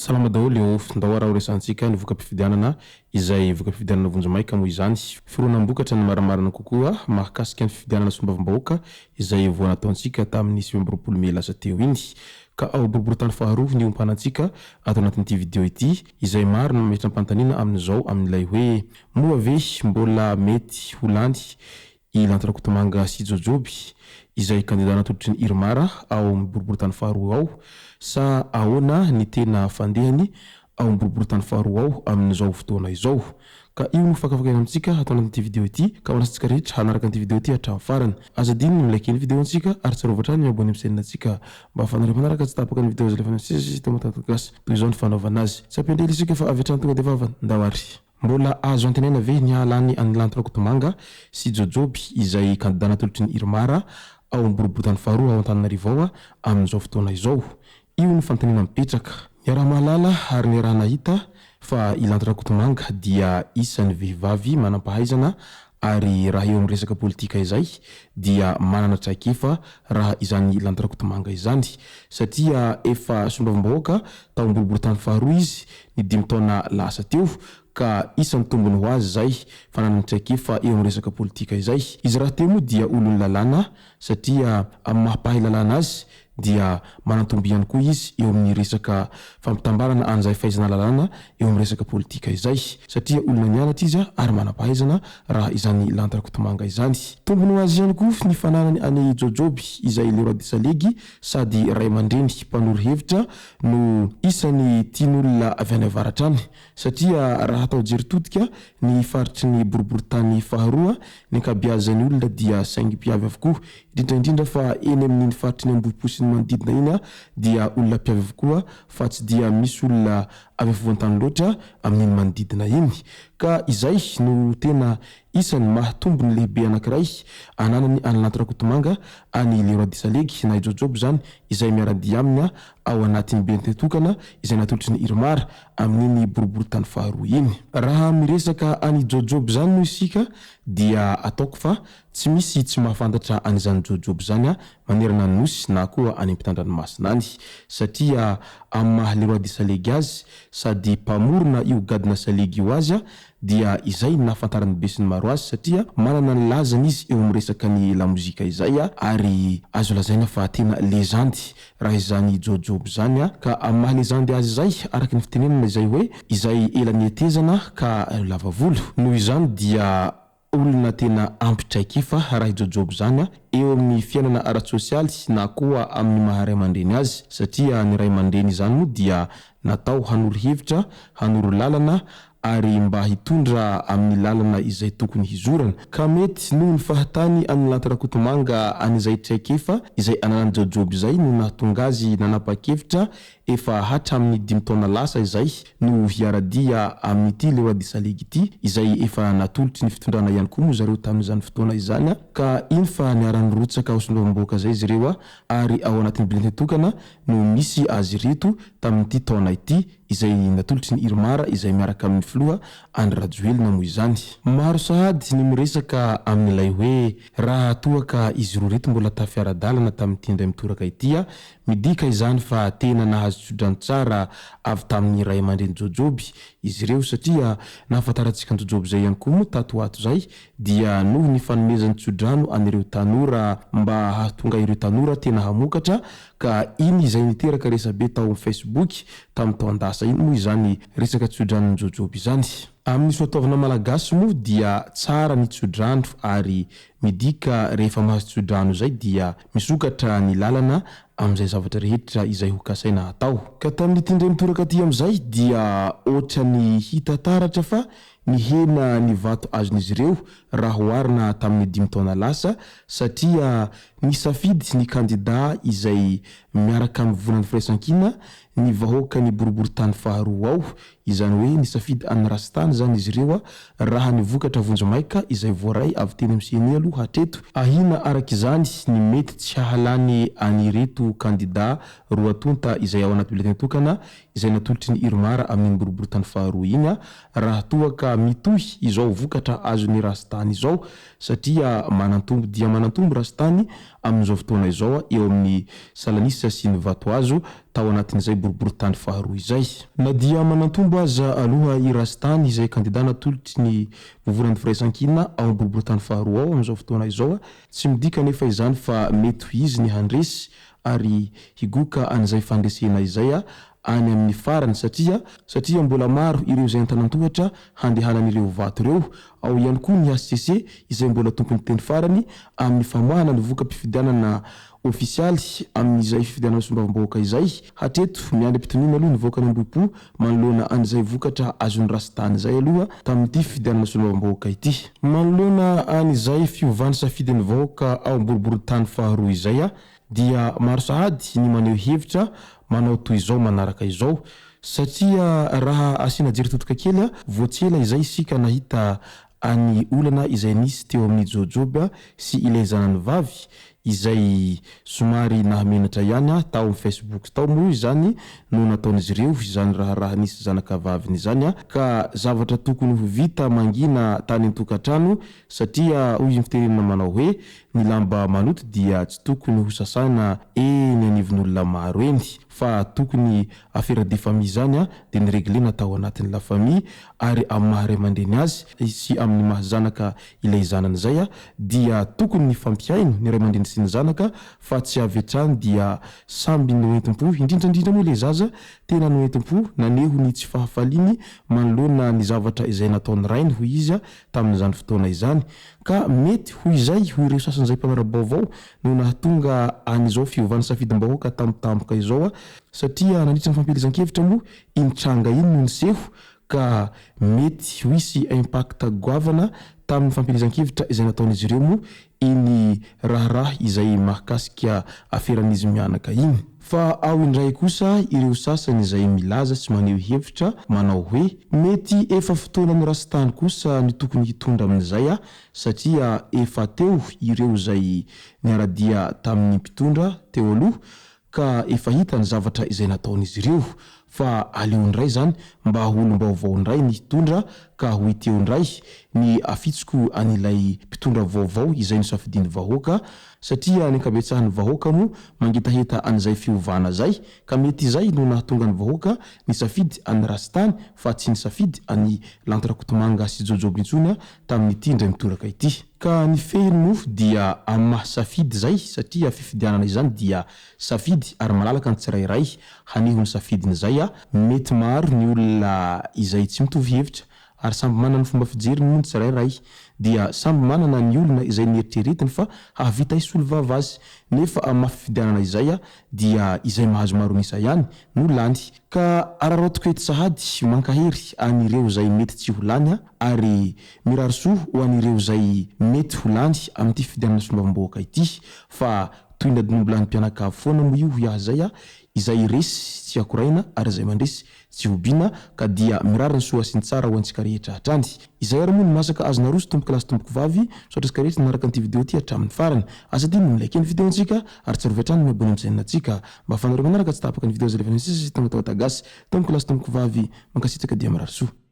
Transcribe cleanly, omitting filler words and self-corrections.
Salama daholo ô, ndao ara ho resahantsika ny voka-pifidianana izay voka-pifidianana vonjimaika moa izany. Fironam-bokatra ny marimarina kokoa mahakasika ny fifidianana solombavambahoaka izay vao nataontsika tamin'ny 29 mey lasa teo iny. Ka ao boriborintany faharoa ny ompanantsika ato anatin'ity video ity izay maro ny mametra-panontaniana amin'izao amin'ilay hoe moa ve mbola mety ho lany i Lanto Rakotomanga sy Jojoby izay kandida natolotry ny IRMAR ao amin'ny boriborintany faharoa ao sa ahoana ny tena fandehany ao amin'ny boriborintany faharoa ao amin'izao fotoana izao? Ka io no fakafakaina amintsika ato anatin'ity video ity ka manasa antsika rehetra hanaraka an'ity video ity hatramin'ny farany. Aza adino ny mi-like ny video antsika ary tsarovy hatrany ny mi-abonner amin'ny chaîne antsika mba ahafahanareo manaraka tsy tapaka ny video izay alefanay sisa sisa eto Madagascar. Toy izao ny fanaovana azy. Tsy ampiandry ela isika fa avy hatrany tonga dia vavany. Ndao ary. Mbola azo antenaina ve ny hahalany an'i Lanto Rakotomanga sy Jojoby izay kandida natolotry ny IRMAR ao amin'ny boriborintany faharoa ao Antananarivo ao amin'izao fotoana izao? Io no fanontaniana mipetraka. Niaraha-mahalala ary niaraha-nahita fa i Lanto Rakotomanga dia isan'ny vehivavy manam-pahaizana ary raha eo amin'ny resaka politika izay dia manana traikefa raha izany Lanto Rakotomanga izany satria efa solombavambahoaka tao Ambohiborotany faharoa izy ny dimy taona lasa teo ka isan'ny tombony ho azy izay fananany traikefa eo amin'ny resaka politika izay. Izy rahateo moa dia olon'ny lalàna satria amin'ny maha mpahay lalàna azy dia manan-tombo ihany koa izy eo amin'ny resaka fampitambarana an'izay fahaizana lalàna eo amin'ny resaka politika izay satria olona nianatra izy ary manam-pahaizana raha izany Lanto Rakotomanga izany. Tombony ho azy ihany koa ny fananany an'i Jojoby izay Leroy de Salegy sady ray aman-dreny mpanoro hevitra no isan'ny tian'olona avy any avaratra any satria raha atao jery todika ny faritry ny boriborintany faharoa ny ankabeazan'ny olona dia saingy mpiavy avokoa Indrindra indrindra fa eny amin'iny faritry ny Ambohipo sy ny manodidina iny dia olona mpiavy avokoa fa tsy dia misy olona avy afovoan-tany loatra amin'iny manodidina iny. Ka izay no tena isan'ny maha tombony lehibe anankiray ananany an'i Lanto Rakotomanga any Le Roi de Salegy na i Jojob izany izay miara-dia aminy ao anatin'ny BNT tokana izay natolotry ny IRMAR amin'iny boriborintany faharoa iny. Raha miresaka an'i Jojob izany moa isika dia ataoko fa Tsy misy tsy mahafantatra an'izany Jojoby izany manerana ny Nosy na koa any ampitan-dranomasina any satria amin'ny maha Le Roi de Salegy azy sady mpamorona io gadona salegy io azy dia izay no nahafantaran'ny besinimaro azy satria manana ny lazany izy eo amin'ny resaka ny lamozika izay ary azo lazaina fa tena lezandy raha izany Jojoby izany ka amin'ny maha lezandy azy izay araka ny fitenenana izay hoe izay ela nihetezana ka lava volo noho izany dia Olona tena ampy traikefa raha i Jojob izany eo amin'ny fiainana ara-tsosialy na koa amin'ny maha ray aman-dreny azy satria ny ray aman-dreny izany moa dia natao hanoro hevitra, hanoro lalana ary mba hitondra amin'ny lalana izay tokony hizorana. Ka mety noho ny fahatany an'i Lanto Rakotomanga an'izay traikefa izay ananan'i Jojob izay no nahatonga azy nanapa-kevitra Efa hatramin'ny dimy taona lasa izay no hiara-dia amin'ity Le Roi de Salegy ity, izay efa natolotry ny fitondrana ihany koa moa zareo tamin'izany fotoana izany, ka iny fa niara-nirotsaka ho solombavambahoaka izay izy ireo ary ao anatin'ny bulletin tokana no misy azy ireto tamin'ity taona ity, izay natolotry ny IRMAR izay miaraka amin'ny filoha Andry Rajoelina moa izany. Maro sahady ny miresaka amin'ilay hoe raha toa ka izy roa ireto mbola tafiara-dalana tamin'ity indray mitoraka ity Midika izany fa tena nahazo tsodrano tsara avy tamin'ny ray aman-dreny Jojoby izy ireo satria nahafantarantsika an'i Jojoby izay ihany koa moa tato ho ato izay dia noho ny fanomezany tsodrano an'ireo tanora mba hahatonga ireo tanora tena hamokatra ka iny izay niteraka resabe tao amin'ny Facebook tamin'ny taon-dasa iny moa izany resaka tsodranon'i Jojoby izany. Amin'ny soatoavina malagasy moa dia tsara ny tsodrano ary. Midika rehefa mahazo tsodrano izay dia misokatra ny lalana amin'izay zavatra rehetra izay ho kasaina hatao. Ka tamin'ity indray mitoraka ity amin'izay dia ohatran'ny hita taratra fa nihena ny vato azon'izy ireo raha oharina tamin'ny dimy taona lasa satria nisafidy ny kandida izay miaraka amin'ny volan'ny firaisankina ny vahoakan'ny boriborintany faharoa ao, izany hoe nisafidy an'i Rastany izany izy ireo raha ny vokatra vonjimaika izay voaray avy teny amin'ny ceni aloha hatreto. Ahiana araka izany ny mety tsy hahalany an'ireto kandida roa tonta izay ao anaty bulletin tokana izay natolotry ny Irmar amin'iny boriborintany faharoa iny raha toa ka mitohy izao vokatra azon'i Rastany izao satria manantombo dia manantombo Rastany amin'izao fotoana izao eo amin'ny salanisa sy ny vatohazo tao anatin'izay boriborintany faharoa izay. Na dia manantombo aza aloha i Rastany izay kandida natolotry ny Vovonan'ny Firaisankina ao amin'ny boriborintany faharoa ao amin'izao fotoana izao, tsy midika anefa izany fa mety ho izy ny handresy ary higoka an'izay fandresena izay any amin'ny farany satria satria mbola maro ireo izay antanan-tohatra handehanan'ireo vato ireo, ao ihany koa ny hcc izay mbola tompon'ny teny farany amin'ny famoahana ny voka-pifidianana ofisialy amin'izay fifidianana solombavambahoaka izay. Hatreto, miandry am-pitoniana aloha ny vahoakan'Ambohipo manoloana an'izay vokatra azon'ny Rastany izay aloha tamin'ity fifidianana solombavambahoaka ity. Manoloana an'izay fiovan'ny safidin'ny vahoaka ao am-boriborintany faharoa izay dia maro sahady ny maneho hevitra manao toy izao manaraka izao satria raha asiana jery todika kely vao tsy ela izay isika nahita an'ny olana izay nisy teo amin'i Jojoba sy ilay zanany vavy izay somary nahamenatra ihany ahy tao amin'ny Facebook tao moa izany no nataon'izy ireo izany raharaha nisy zanaka vaviny izany ka zavatra tokony ho vita mangina tany an-tokantrano satria hoy ny fitenenana manao hoe ny lamba maloto dia tsy tokony ho sasana eny anivon'olona maro eny fa tokony affaire de famille izany dia ni-reglena tao anatin'ny la famille ary amin'ny maha ray aman-dreny azy sy amin'ny maha zanaka ilay zanany izay dia tokony nifampihaino ny ray aman-dreny sy ny zanaka fa tsy avy hatrany dia samby noentim-po, indrindra indrindra moa ilay zaza tena noentim-po naneho ny tsy fahafaliany manoloana ny zavatra izay nataon'ny rainy hoy izy tamin'izany fotoana izany ka mety ho izay ho ireo sasany izay mpanara-baovao no nahatonga an'izao fiovan'ny safidim-bahoaka tampotampoka izao satria nandritra ny fampielezan-kevitra moa iny tranga iny no niseho ka mety ho hisy impact goavana tamin'ny fampielezan-kevitra izay nataon'izy ireo moa iny raharaha izay mahakasika aferan'izy mianaka iny. Fa ao indray kosa ireo sasany izay milaza sy maneho hevitra manao hoe mety efa fotoanan'i Rastany kosa no tokony hitondra amin'izay satria efa teo ireo izay niara-dia tamin'ny mpitondra teo aloha ka efa hita ny zavatra izay nataon'izy ireo fa aleo indray izany mba ho olom-baovao indray ny hitondra ka ho hita eo indray ny afitsoko an'ilay mpitondra vaovao izay nosafidian'ny vahoaka satria ny ankabetsahan'ny vahoaka moa mangetaheta an'izay fiovana izay ka mety izay no nahatonga ny vahoaka nisafidy an'i Rastany fa tsy nisafidy an'i Lanto Rakotomanga sy Jojoby intsony tamin'ity indray mitoraka ity. Ka ny fehiny moa dia amin'ny maha safidy izay satria fifidianana izany dia safidy ary malalaka ny tsirairay haneho ny safidiny izay a, mety maro ny olona izay tsy mitovy hevitra ary samby manana ny fomba fijeriny moa ny tsirairay dia samby manana ny olona izay nieritreretiny fa hahavita hisolo vava azy nefa amin'ny maha fifidianana izay a dia izay mahazo maro an'isa ihany no lany. Ka araraotiko eto sahady mankahery an'ireo izay mety tsy ho lany ary mirary soa ho an'ireo izay mety ho lany amin'ity fifidianana solombavambahoaka ity fa toy ny adin'ombilahy mpianakavy foana moa io hoy aho izay, izay resy tsy akoraina ary izay mandresy tsy hobiana ka dia mirary ny soa sy ny tsara ho antsika rehetra hatrany. Izay ary moa ny masaka azo naroso tompoko lahy sy tompoko vavy, misaotra antsika rehetra nanaraka an'ity video ity hatramin'ny farany. Aza adino ny mi-like ny video antsika ary tsarovy hatrany ny mi-abonner amin'ny chaîne antsika mba ahafahanareo manaraka tsy tapaka ny video izay alefanay sisa sy tonga tao Dagasy. Tompoko lahy sy tompoko vavy, mankasitraka dia mirary soa.